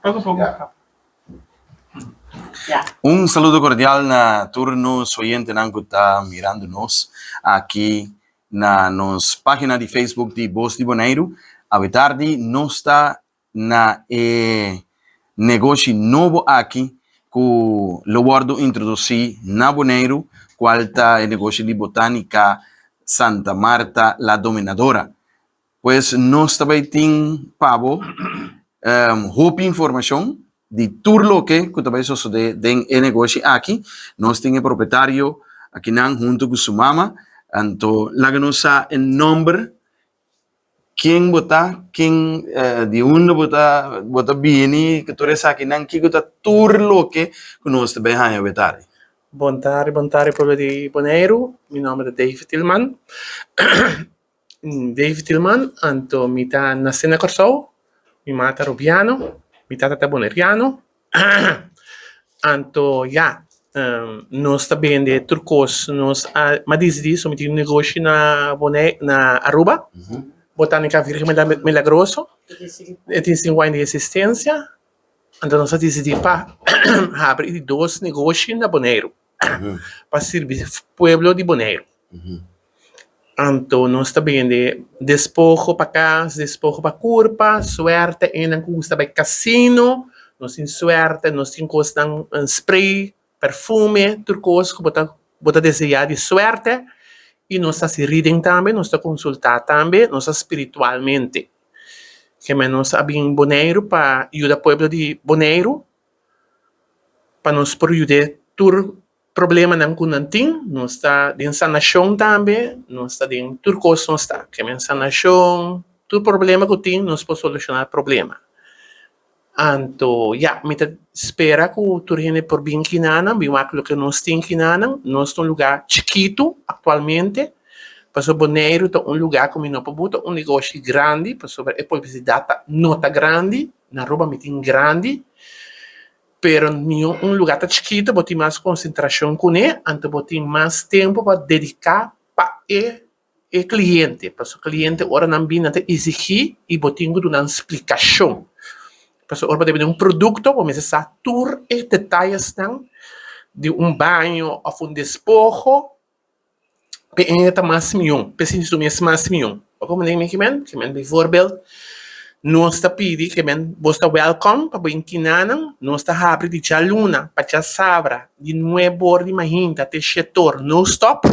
Poko poko. Un saludo cordial na tur nos oyentenan cu ta mirando nos aki na nos pagina di Facebook di Bos di Boneiru. Awe tardi nos ta na e negoshi nobo aki cu lo wordo introduci na Boneiru, cual ta e negoshi di Botanica Santa Marta La Dominadora. Pues nos ta bay tin pa bo hopi informacion di tur loke cu ta bay sosode den e negoshi aki. Nos tin e propietario akinan hunto cu su mama, anto laga nos sa e nomber Ken bo ta, ken di unda bo ta bo ta bini, ku tur esakinan, kiko ta tur loke ku nos ta bai haña awe tardi. Bon tardi, bon tardi pueblo di Boneiru. Mi nomber ta David Tilman. David Tilman, anto mi ta nase na Kòrsou, mi mama ta Rubiano, mi tata ta Boneriano. Anto ya, nos ta bende tur kos. Nos a mi a disidí so mi tin un negoshi na Bonei na Aruba, Botanica Virgen Milagroso. E tin sinku aña di existencia. Anto nos a disidí pa habri di dos negoshi na Boneiru. Pa sirbi pueblo di Boneiru. Anto nos ta bende despoho pa kas, despoho pa kurpa, suerte esnan ku gusta bai kasino, nos tin suerte, nos tin kosnan spray, perfume, tur kos ku bo ta bo ta deseá di suerte i nos ta hasi reading tambe, nos ta konsultá tambe, nos ta spiritualmente. Keme nos a bin Boneiru pa yuda pueblo di Boneiru pa nos por yud'é tur problemanan ku nan tin. Nos ta den sanashon tambe, nos ta den tur kos nos ta. Ke men sanashon, tur problema ku tin nos por solushoná problema. Anto ya, mi ta spera ku tur hende por bin kinanan, bin wak loke nos tin kinanan. Nos ta un lugá chikitu aktualmente, pasobra Boneiru ta un lugá ku mi no por buta un negoshi grandi, pasobra e publisidat ta no ta grandi. Na Aruba mi tin grandi, pero mihó un lugá ta chikitu, bo tin mas konsentrashon kuné, anto bo tin mas tempu pa dediká pa e e kliente. Pasobra kliente ora nan bini nan ta eksigí i bo tin ku duna nan splikashon. Pasobra ora bo ta bini un produkto bo mester sa tur e detayesnan di un baño òf un despoho. P'e hende ta mas mion, p'e sinti su mes mas mion. Bo comprende mi kimen? Kimen bijvoorbeeld nos ta pidi kimen bos ta welkom pa bo inkina nan, nos ta habri di djaluna pa djasabra di nuebe or di mainta te shete or no stop.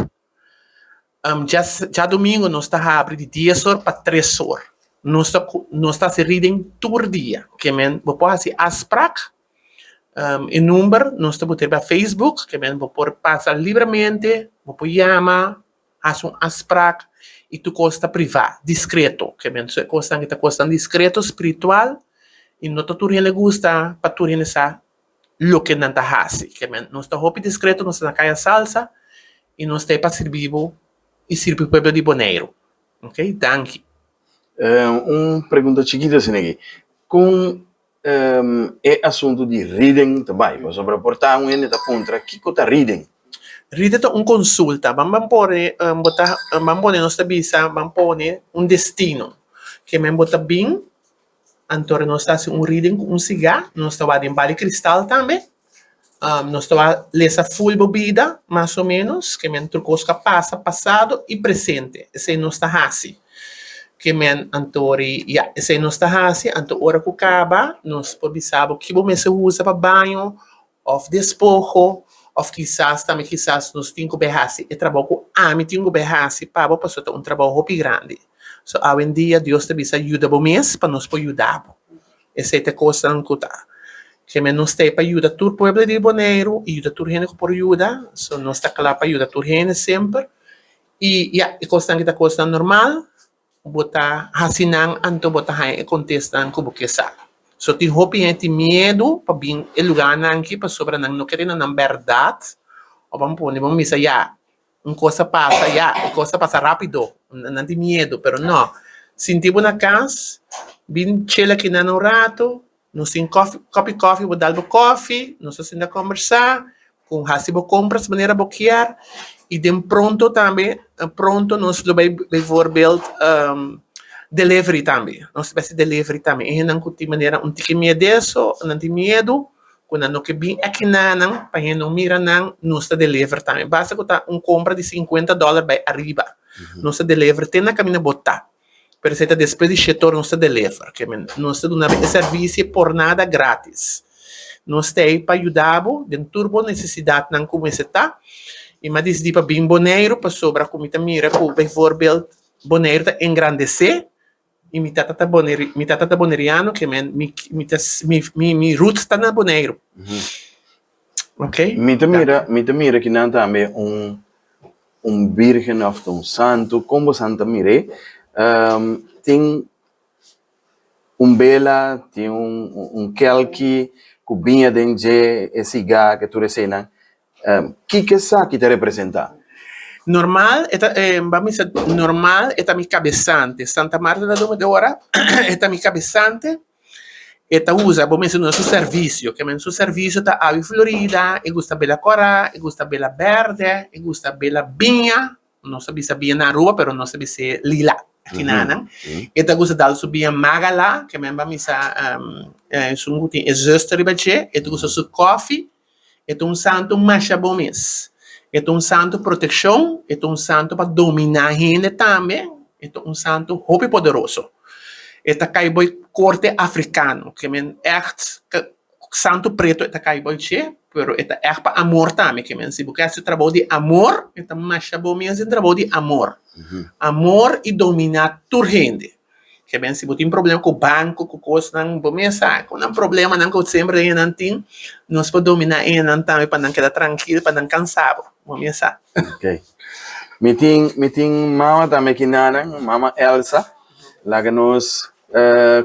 Djadomingo nos ta habri di dies or pa tres or. Nos ta nos ta hasi reading tur dia. Kimen bo por hasi afsprak. E number nos ta bota riba Facebook, ke men bo por pasa libremente, bo por yama, hasi un afsprak i tur kos ta privá, diskreto. Ke men e kosnan aki ta kosnan diskreto, spiritual i no ta tur hende gusta pa tur hende sa loke nan ta hasi. Ke men nos ta hopi diskreto, nos ta na Kaya Salsa i nos ta ei pa sirbi bo i sirbi pueblo di Boneiru. Ok, danki. Un pregunta chikito asina aki, kon E asuntu di reading ta bai, pasobra por ta un hende ta puntra kiko ta reading. Reading ta un konsulta. Ban ban pone bo ta ban pone nos ta bisa ban pone un destino. Ke men bo ta bin anto nos ta hasi un reading ku un sigá, nos ta wak den bali kristal tambe. Nos ta wak lesa ful bo bida mas o menos, ke men tur kos ku a pasa, pasado i presente. Esei nos ta hasi. Ke men antori, ya, esei nos ta hasi. Anto ora ku kaba nos por bisa bo ki bo mester usa pa baño òf despoho òf kisas tambe kisas nos tin ku bai hasi e trabou ku ami tin ku bai hasi pa bo pasobra ta un trabou hopi grandi. So awendia Dios ta bisa yuda bo mes pa nos por yuda bo. Esei ta e kosnan ku ta ke men nos ta ei pa yuda tur pueblo di Boneiru i yuda tur hende ku por yuda. So nos ta kla pa yuda tur hende semper. I ya, e kosnan aki ta kosnan normal, bo ta hasi nan anto bo ta haña e kontestanan ku bo ke sa. So tin hopi hende tin miedu pa bin e lugánan aki pasobra nan no kere na nan bèrdat òf ban pone bo misa ya Un kos a pasa ya, e kos a pasa rápido, nan tin miedu, pero no. Sinti bo na kas, bin chela kinan un ratu, nos tin kòfi, kòpi kòfi, bo dal bo kòfi, nos ta sinta kòmbersá, ku hasi bo kompras manera bo kier, i den pronto tambe, pronto nos lo bai bijvoorbeeld. Delivery tambe. Nos ta hasi delivery tambe. E hendenan ku tin manera un tiki miedeso, nan tin miedu ku nan no ke bin akinanan pa hende no mira nan, nos ta deliver tambe. Basta ku ta un kompra di sinkuenta dòler bai ariba, nos ta deliver te na kaminda bo ta. Pero esei ta despues di shete ora nos ta deliver. Ke men nos ta duna bo e servisio por nada gratis. Nos ta ei pa yuda bo den tur bo nesesidatnan ku mester ta. I mi a disidí pa bin Boneiru pasobra ku mi ta mira ku bijvoorbeeld Boneiru ta engrandesé i mi tata ta boneri mi tata ta boneriano ke men mi mi ta mi mi mi roots ta na Boneiru. Ok. Mi ta mira mi ta mira kinan tambe un un birgen of ta un santu, kon bo san ta mir'é? Tin un bela, tin un kelki ku biña den dje, e sigá, ke tur eseinan. Kiko esaki ta representá? Normal e ta, bo a bisa normal e ta mi kabesante. Santa Marta ta duna di ora, e ta mi kabesante. E ta usa bo mester duna su servisio, ke men su servisio ta awi florida, e gusta bela kòrá, e gusta bela bèrdè, e gusta bela biña, nos ta bisa biña na Aruba pero nos ta bis'é lila akinanan, e ta gusta dal su biña magala, ke men ba misa esun ku tin e zuster riba dje, e ta gusta su kòfi, E ta un santu masha bon mes. E ta un santu protekshon, e ta un santu pa dominá hende tambe, e ta un santu hopi poderoso. E ta kai bo e korte afrikano, ke men ègt santu pretu e ta kai bo dje, pero e ta ègt pa amor tambe, ke men si bo ke hasi trabou di amor, e ta masha bon mes den trabou di amor. Amor i dominá tur hende. Ke men si bo tin problema ku banko, ku kosnan, bo mes sa ku nan problemanan ku semper hendenan tin, nos por dominá hendenan tambe pa nan keda trankil, pa nan kansa bo, bo mes sa. Ok. Mi tin, mi tin mama tambe aki nanan, mama Elsa. Laga nos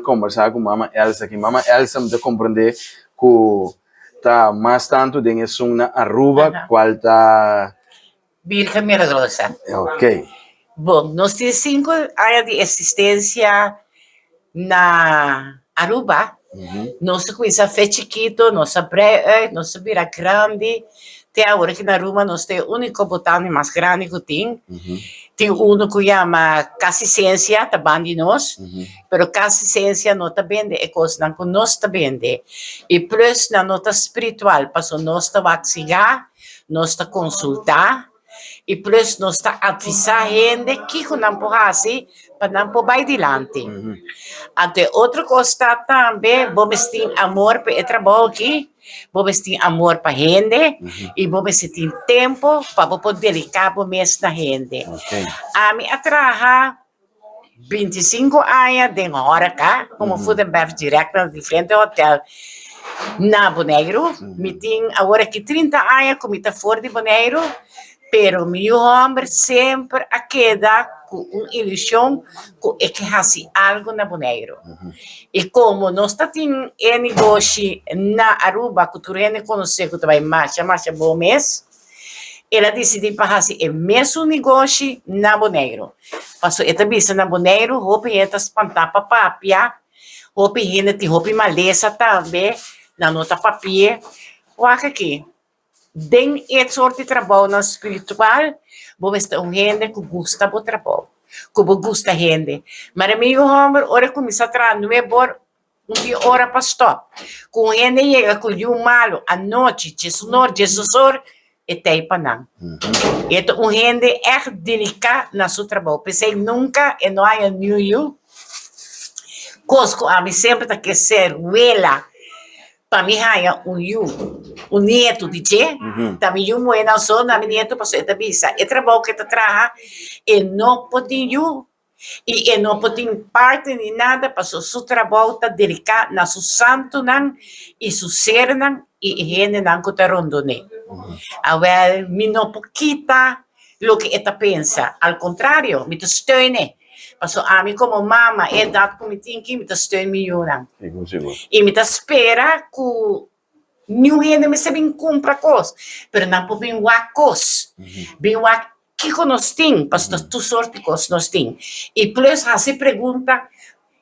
kombersá ku mama Elsa aki. Mama Elsa mi ta komprendé ku ta mas tantu den esun na Aruba, kual ta. Virgen Milagrosa. Ok. Bon, nos tin sinku aña di existencia na Aruba. Nos a cuminsa fe chikito, nos a brei uit, nos a bira grandi. Te awor aki na Aruba nos ta e unico botani mas grandi cu tin. Tin uno cu yama Casi Ciencia, ta ban di nos, pero Casi Ciencia no ta bende e cosnan cu nos ta bende. Y plus nan no ta spiritual, pasobra nos ta wak siga. Nos ta konsultá i plus nos ta advisá hende kiko nan por hasi pa nan por bai dilanti. Anto e otro kos ta tambe bo mester tin amor pa e trabou aki, bo mester tin amor pa hende i bo mester tin tempu pa bo por dediká bo mes na hende. Ami a traha 25 aña den horeca como food and beverage director na diferente hotel na Boneiru. Mi tin awor aki 30 aña cu mi ta for di Boneiru, pero mi yu homber semper a keda cu un ilusion cu e ke haci algo na Boneiru. Y como nos ta tin e negoshi na Aruba cu tur hende conoce cu ta bay masha masha bon mes, El a disidí pa hasi e mesun negoshi na Boneiru. Paso e ta bisa na Boneiru hopi hende ta spantá pa papia, hopi hende tin hopi malesa tambe, nan no ta papi'é. Wak aki, den e sort di trabounan spiritual bo mester un hende ku gusta bo trabou, ku bo gusta hende. Mara mi yu hòmber ora e kuminsá traha nuebor Un tin ora pa stop. Ku un hende yega ku yu malu anochi, djesunor, djesosor, e ta ei pa nan. E ta un hende ègt deliká na su trabou. P'esei nunka e no haña niun yu. Kos ku ami semper ta ke ser wela pa mi haña un yu, un nietu di dje, ta mi yu muhénan so na mi nietu pasobra e ta bisa e trabou ku e ta traha e no por tin yu. I e no por tin parti ni nada pasobra su trabou ta dediká na su santunan i su sernan i e hendenan ku ta rondon'é. Awèl, mi no por kita loke e ta pensa, al kontrario, mi ta steun'é, pasobra ami komo mama, e edat ku mi tin aki, mi ta steun mi yunan. I mi ta spera ku Niun hende mester bin kumpra kos, pero nan por bin wak kos, bin wak kiko nos tin, pasobra tur sort di kos nos tin. I plus hasi pregunta,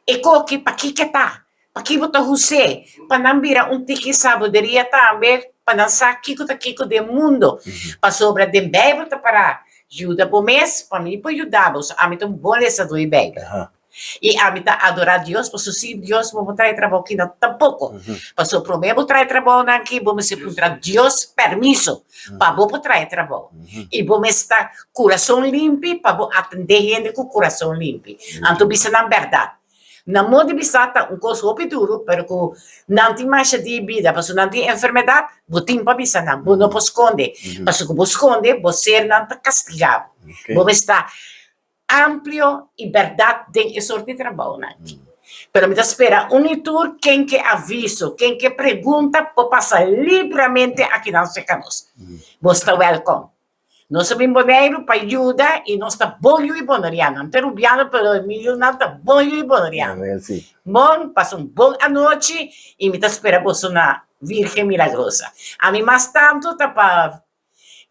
e koki pakiko e ta? Paki bo ta hus'é? Pa nan bira un tiki sabiduria tambe, pa nan sa kiko ta kiko den mundo. Pasobra den Bijbel ta pará, yuda bo mes, pa mi por yuda bo, so ami ta un bon lesadó di Bijbel. I ami ta adorá Dios pasobra sin Dios bo por traha e trabou aki no tampoko. Pasobra promé bo traha e trabounan aki bo mester puntra Dios permiso pa bo por traha e trabou. I bo mester ta kurason limpi pa bo atendé hende ku kurason limpi. Anto bisa nan bèrdat. Na modo di bisa ta un kos hopi duru pero ku nan tin masha di bida pasobra nan tin enfermedat bo tin pa bisa nan bo no por skonde pasobra ku bo skonde bo sernan ta kastigá bo. Bo mester ta amplio i bèrdat den e sort di trabounan aki. Pero mi ta spera un i tur ken ke aviso, ken ke pregunta por pasa libramente akinan serka nos. Bo sta wèlkòm. Nos a bin Boneiru pa yuda i nos ta bon yu i boneriano. Nan ta rubiano pero mi yunan ta bon yu i boneriano. Bon, pasa un bon anochi i mi ta spera boso na Virgen Milagrosa. Ami mas tantu ta pa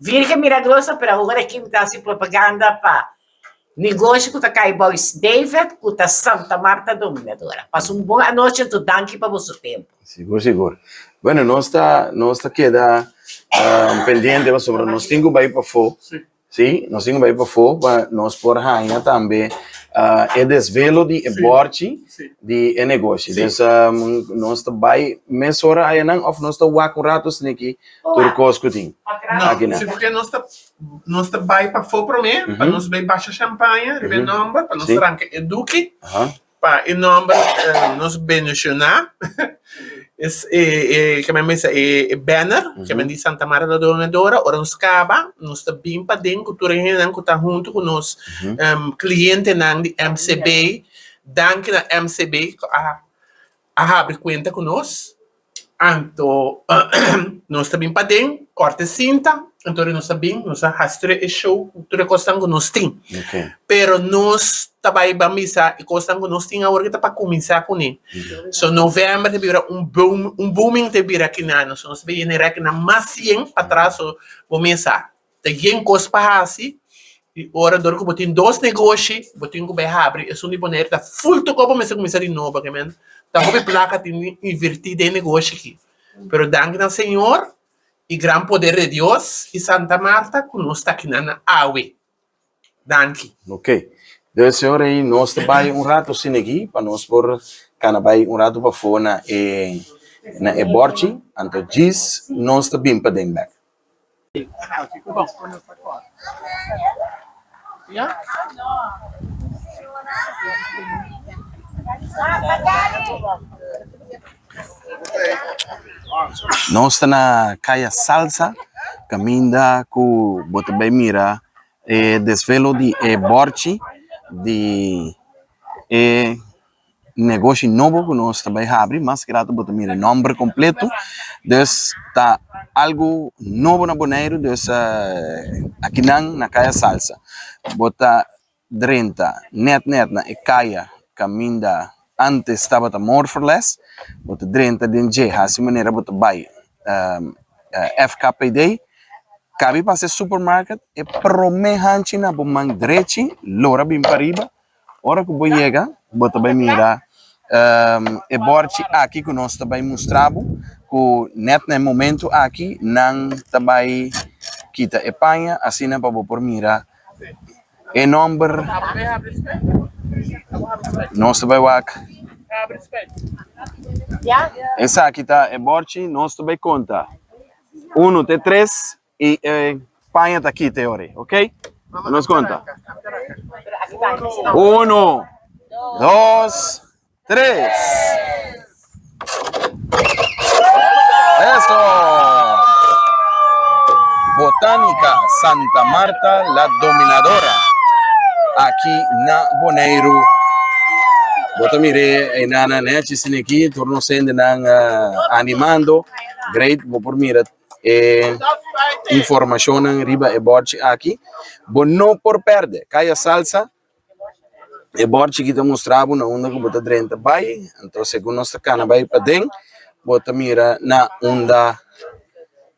Virgen Milagrosa pero awor aki mi ta hasi propaganda pa negoshi ku ta kai bou David ku ta Santa Marta Dominadora. Pasa un bon anochi anto danki pa boso tempu. Sigur sigur. Bueno nos ta nos ta keda pendiente pasobra nos tin ku bai pafó. Si, nos tin ku bai pafó pa nos por haña tambe e desvelo di e bòrchi di e negoshi. Dus nos ta bai mesora ayanan òf nos ta wak un ratu sniki tur kos ku tin akinan. Si porque nos ta nos ta bai pafó promé pa nos bai basha shampaña riba e nòmber pa nos ranka e duki. Pa e nomber nos bendiciona es e ke men bisa e banner ke men di Santa Marta la Dominadora ora nos kaba nos ta bin paden ku tur e hendenan ku ta huntu ku nos klientenan di MCB danki na MCB ku a habri kuenta ku nos. Anto nos ta bin paden, kòrta e sinta, anto nos ta bin, nos a hasi tur e show ku tur e kosnan ku nos tin. Pero nos ta bai ban bisa e kosnan ku nos tin awor ta pa kuminsá kuné. So novèmber ta bira un boom, un booming ta bira akinan. So nos ta bai yena e rèkinan mas yen patras, so bo mesa Ta yen kos pa hasi i ora dor ku bo tin dos negoshi bo tin ku bai habri esun di Bonaire ta ful tokó bo mester kuminsá di nobo ke men ta hopi plaka tin di invertí den e negoshi aki pero danki na Señor i gran poder de Dios i Santa Marta ku nos ta akinan na awe danki. Ok, dus e ora ei nos ta bai un rato sin'aki pa nos por kana bai un rato pafó na e na e bòrchi anto djis nos ta bin paden bèk. Nos ta na Kaya Salsa kaminda ku bo ta bai mira e desvelo di e bòrchi di e negoshi nobo ku nos ta bai habri mas grato bo ta mira e nomber kompleto dus ta algu nobo na Boneiru dus akinan na Kaya Salsa bo ta drenta nèt nèt na e kaya kaminda antes tabata Morferles bo ta drenta den dje hasi manera bo ta bai FKPD kabi pasa e supermarket e prome hanchi na bo man drechi lora bin pariba. Ora ku bo yega, bo ta bai mira e bòrchi aki ku nos ta bai mustra bo, ku nèt na e momentu aki nan ta bai kita e paña asina pa bo por mira e nòmber. Nos ta bai wak. Esaki ta e bòrchi, nos ta bai konta unu te tres. I e paña ta kita e ora ei, ok? Nos konta. Uno, dos, tres. Eso! Botánica Santa Marta la Dominadora, aki na Boneiru. Bo ta mir'é einan nèchi asina aki, tur nos hendenan animando. Great, bo por mira E informashonnan riba e bòrchi aki bo no por pèrdè. Kaya Salsa, e bòrchi aki ta mustra bo na unda ku bo ta drenta bai, anto segun nos ta kana bai paden bo ta mira na unda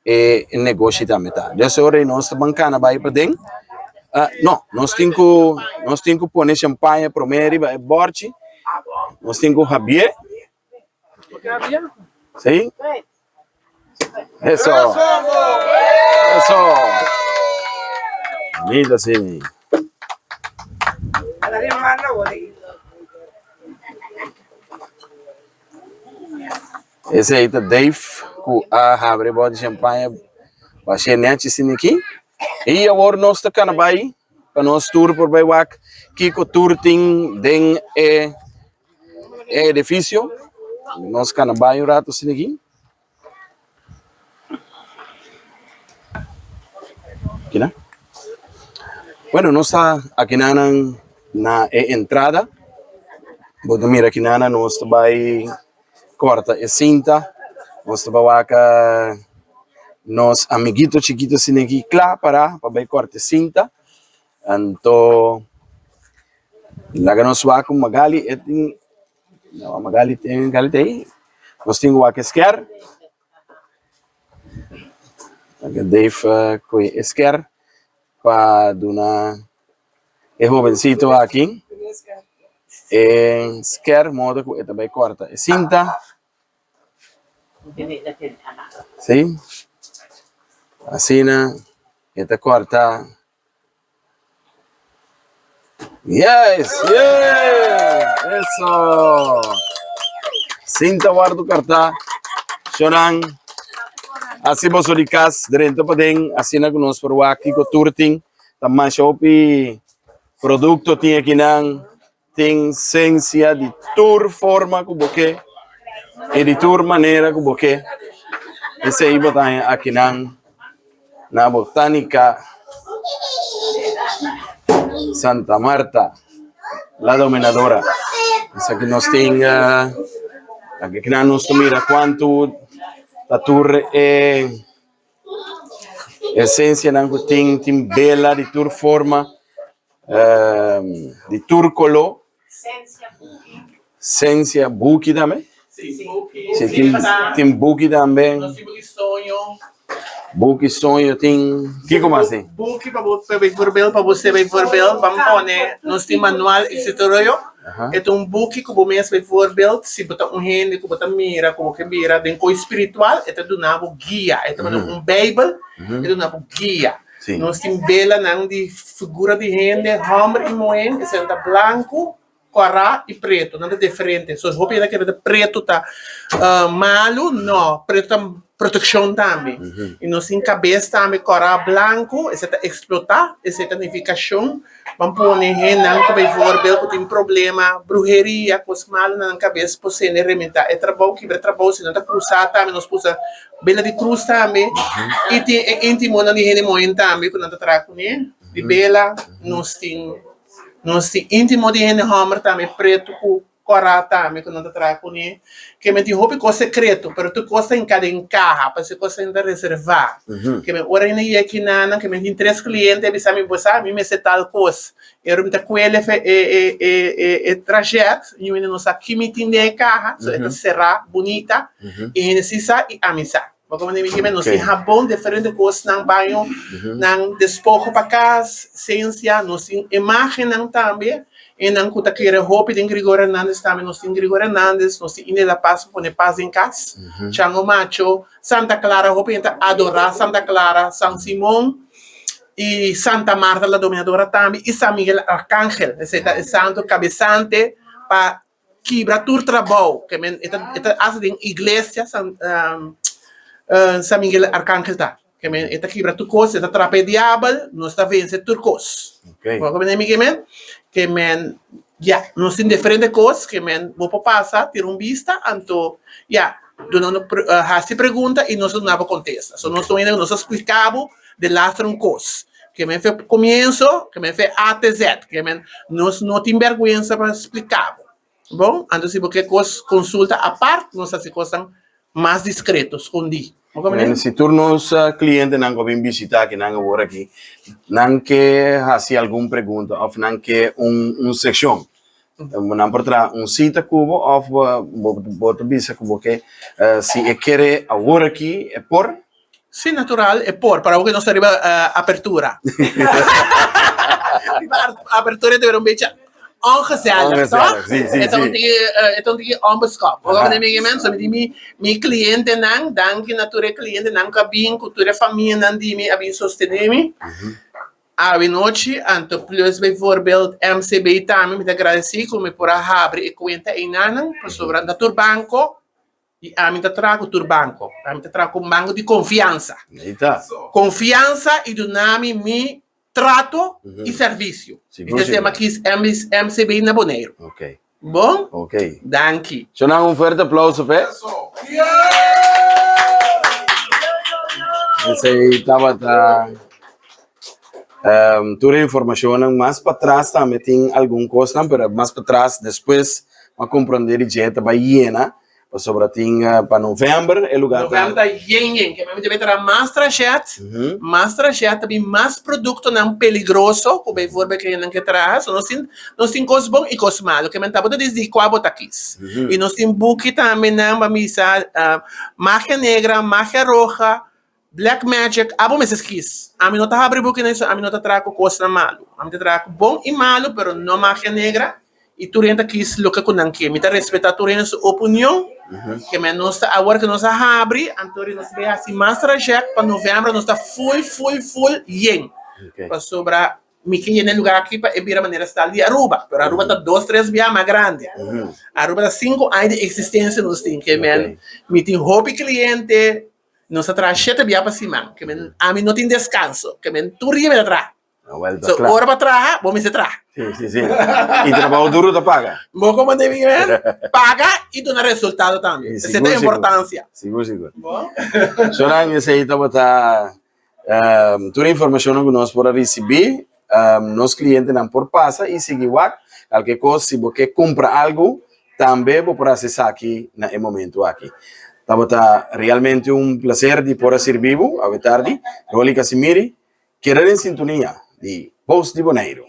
e negoshi tambe ta. Des ora ei nos ta ban kana bai paden, no, nos tin ku nos tin ku pone shampaña promé riba e bòrchi, nos tin ku habié. Sí? Eso. Eso. Bonito así. Esei ta Dave ku a habri bòt di shampaña bash'é nèchi asina aki. I awor nos ta kana bai pa nos tur por bai wak kiko tur tin den e edifisio. Nos kana bai un ratu asina aki. Kina? Bueno, nos ta akinanan na e entrada. Bo ta mira akinanan nos ta bai kòrta e sinta. Nos ta bai wak nos amiguito chikito asina aki kla pará pa bai kòrta e sinta. Anto laga nos wak ku Magali e tin. No, Magali tin, Magali ta ei. Nos tin wak e sker. Laga Dave koe e sker pa duna e hobencito aki e sker modo ku e ta bai kòrta e sinta. Si, asina e ta kòrta. Yes, yeah! Eso! Sinta wardu kartá. Shonan, hasi boso di kas drenta paden, asina ku nos por wak kiko tur tin. Ta masha hopi produkto tin akinan. Tin sensia di tur forma ku bo ke i di tur manera ku bo ke. Esei bo ta haña akinan na Botánica Santa Marta, La Dominadora. Esaki nos tin akinan nos ta mira kuantu ta tur e esensianan ku tin, tin bela di tur forma. Di tur koló. Sensia buki tambe. Si tin tin buki tambe. Buki soño tin. Kiko mas tin? Buki pa bo bijvoorbeeld pa bo se bijvoorbeeld ban pone nos tin manual etcetera e ta un buki ku bo mes bijvoorbeeld si bo ta un hende ku bo ta mira ku bo ke bira den kos spiritual e ta duna bo guia e ta un bijbel e ta duna bo guia. Nos tin belanan di figura di hende, hòmber i muhé, esei ta blanku, kòrá i pretu. Nan ta diferente. So hopi hende a kere ta pretu ta malu, no, pretu ta protekshon tambe. I nos tin kabes tambe kòrá, blanku, esei ta eksplotá, esei ta nifikashon. Ban pone hendenan ku beivoorbeeld ku tin problema, bruheria, kos malu na nan kabes por sende rementá e trabou, kibra e trabou, si nan ta krusá tambe nos por usa bela di krus tambe i tin e intimonan di hende mohen tambe ku nan ta traha kuné di bela, nos tin nos tin intimo di hende hòmber tambe pretu ku Kòrá tambe ku nan ta traha kuné. Ke men tin hopi kos sekreto, pero tur kos ta hinká den kaha, pasobra e kos ta reservá. Ke men ora hende yega kinanan, ke men tin tres kliente a bisa mi, Bo sa, mi mester tal kos. E ora mi ta kuel e e trajèt, niun hende no sa ki mi tin den e kaha, so e ta será bunita, i hende si sa i ami sa. Bo komo mi kimen nos tin habon, diferente kosnan, baño, nan despojo pa kas, sensia, nos tin imagennan tambe, e nan ku ta kere hopi den Gregorio Hernandez tambe, nos tin Gregorio Hernandez, nos tin India La Paz pa pone pas den kas, Chango Macho, Santa Clara, hopi hende ta adora Santa Clara, San Simon i Santa Marta la Dominadora tambe i San Miguel Arcangel, esei ta e santo kabesante pa kibra tur trabou ke men e ta e ta hasta den iglesia san San Miguel Arcangel ta ke men e ta kibra tur kos e ta trapa e diabel nos ta vense tur kos bo a komprende mi ke men ke men ya nos tin diferente kos ke men bo por pasa tira un bista anto ya duna no hasi pregunta i nos ta duna bo kontesta so nos ta wende nos ta splika bo delaster un kos Ke men fe komienso, ke men fe A te Z. Ke men nos no tin bèrgwensa pa splika bo. Bon, anto si bo ke kos konsulta apart, nos hasi kosnan mas diskreto, skondí. Bo komprende? Si tur nos klientenan ku a bin bisitá akinan awor aki, nan ke hasi algun pregunta òf nan ke un un sekshon, nan por traha un sita ku bo òf bo bo ta bisa ku bo ke si e kere awor aki e por? Sí, natural e por, pero awo nos ta riba apertura. Riba apertura ta bira un becha ongezellig, toch? Sí, sí, E ta un sí. tiki, e ta un tiki onbeskoft. Bo comprende mi men? So mi di mi, mi clientenan, danki na tur e clientenan ku a bin, ku tur e famianan di mi a bin sostene mi. Awe nochi, anto plus bijvoorbeeld MCB tambe mi ta agradeci ku mi por a habri e kuenta einanan, pasobra na tur banko. I ami ta traha ku tur banko. Ami ta traha ku un banko di konfiansa. Ahí ta. Konfiansa i duna mi mi trato i servisio. Sigur, I ta sigur. sema kis MCB na Boneiru. Ok. Bon? Ok. Danki. Shonan un fuerte aplauso p'e. Esei tabata tur e informashonnan. Mas patras tambe tin algun kosnan, pero mas patras despues m'a komprondé di dje ta bai yena. Pasobra tin pa november e lugar ta. November ta yen yen. Ke mi debe traha mas trajet, mas trajet ta bin mas productonan peligroso ku bijvoorbeeld ke nan ke traha. So nos tin nos tin kos bon i kos malo. Ke men tabata disdi kua bo ta kis. I nos tin buki tambe nan pa bisa magia negra, magia roja, black magic, abo mester kis. Ami no ta habri buki nan so ami no ta traha ku kosnan malo. Ami ta traha ku bon i malo pero no magia negra. I tur hende ta kis loke ku nan ke. Mi ta respetá tur hende su opinion. Ke men nos ta awor ku nos a habri, anto di nos bai hasi mas traject pa november nos ta full full full yen. Pasobra mi ke yena e lugar aki pa e bira manera stal di Aruba. Pero Aruba ta dos tres bia mas grandi. Aruba ta sinku aña di eksistensia nos tin. Ke men mi tin hopi kliente, nos ta traha shete bia pa siman. Ke men ami no tin deskanso. Ke men tur dia mi ta traha. Awel ta So, kla. ora pa traha, bo mester traha. Sí, sí, sí. I trabou duro ta paga. Bo como de bien, paga i duna resultado tambe. Sí, Esei sigur, ta sigur. importancia. Sigur, sigur. Bo? Shonan, esei tabata um, tur e informashonnan ku nos por a risibí. Um, nos klientenan por pasa i sigui wak. Kalke kos, si bo ke kumpra algu, tambe bo por hasi esaki na e momentu aki. Tabata realmente un plaser di por a sirbi bo awe tardi. Rolly Casimiri, Keda den sintonia di Bos di Boneiru.